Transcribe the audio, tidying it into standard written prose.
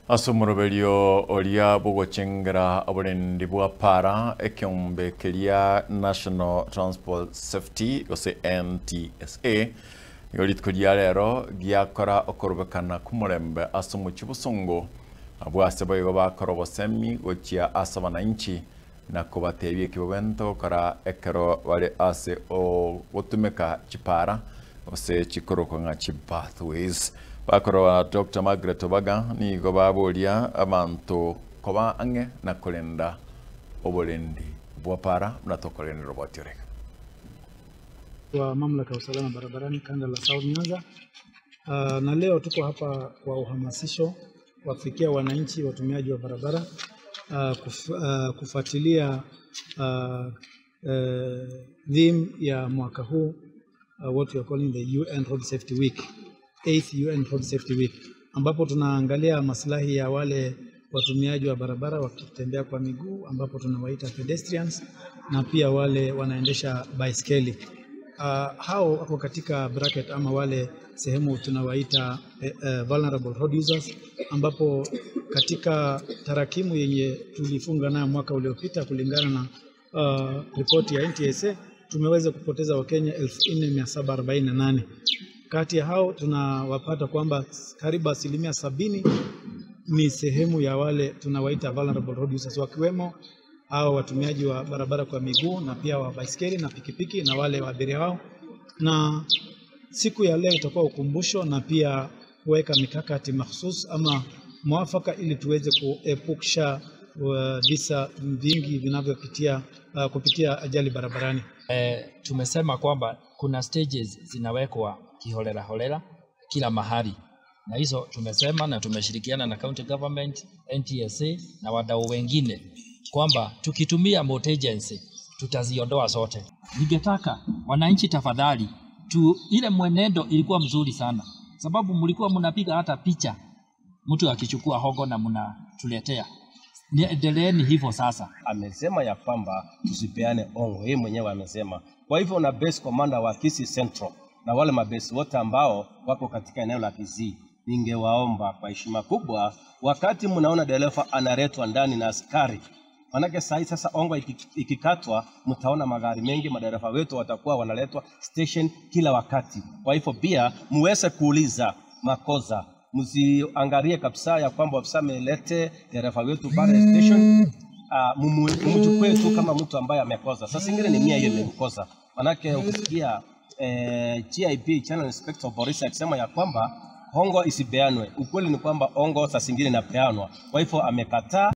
Asomoroberio oria bogochengera oborendi bwa para ekiombe keria National Transport Safety gose NTSA igo ria rero giakora okorobekana kumurembe ase omochi bosongo abwase boigo bakora obosemi gochia ase abananchi na kobatebia ekibobento gokora ekero bare ase ogotumeka chipara gose chikorokwa ng'a chipathways. Bakora Dr. Margaret Obaga nigo baboria abantu koba ang'e na korenda oborendi bwa para na tokorenda robotioreka. Wa mamlaka ya usalama barabarani kanda la South Nyanza. Na leo tuko hapa kwa uhamasisho wafikia wananchi watumiaji wa barabara kufuatilia theme ya mwaka huu, what we are calling the UN Road Safety Week, 8th UN Road Safety Week, ambapo tunaangalia maslahi ya wale watumiaji wa barabara wakitembea kwa miguu, ambapo tunawaita pedestrians, na pia wale wanaendesha baiskeli. Hao wako katika bracket ama wale sehemu tunawaita vulnerable road users, ambapo katika tarakimu yenye tulifunga nayo mwaka uliopita kulingana na ripoti ya NTSA tumeweza kupoteza Wakenya 4748. Kati ya hao tunawapata kwamba karibu 70% ni sehemu ya wale tunawaita vulnerable road users, wakiwemo hao watumiaji wa barabara kwa miguu na pia wa baiskeli na pikipiki na wale wa abiria wao. Na siku ya leo itakuwa ukumbusho na pia kuweka mikakati mahsus ama mwafaka ili tuweze kuepusha visa vingi vinavyopitia kupitia ajali barabarani. Tumesema kwamba kuna stages zinawekwa kiholela holela kila mahali, na hizo tumesema na tumeshirikiana na county government, NTSA na wadau wengine kwamba tukitumia motor agency tutaziondoa zote. Ningetaka wananchi tafadhali tu, ile mwenendo ilikuwa mzuri sana sababu mlikuwa mnapiga hata picha mtu akichukua hongo na mnatuletea. Endeleeni hivyo sasa. Amesema ya kwamba tusipeane ongo, yeye mwenyewe amesema. Kwa hivyo na base commander wa Kisii Central na wale mabase wote ambao wako katika eneo la Kisii, ningewaomba kwa heshima kubwa, wakati mnaona dereva analetwa ndani na askari, manake sahi sasa ongo ikikatwa, mtaona magari mengi, madereva wetu watakuwa wanaletwa station kila wakati. Kwa hivyo pia muweze kuuliza makosa, msiangalie kabisa ya kwamba ofisa amelete dereva wetu pale station, mumchukue tu kama mtu ambaye amekosa. Sasa ingine ni mia hiyo imekosa. Manake ukisikia GIP Channel Inspector Boris akisema ya kwamba hongo isipeanwe, ukweli ni kwamba hongo sasa ingine inapeanwa. Kwa hivyo amekataa.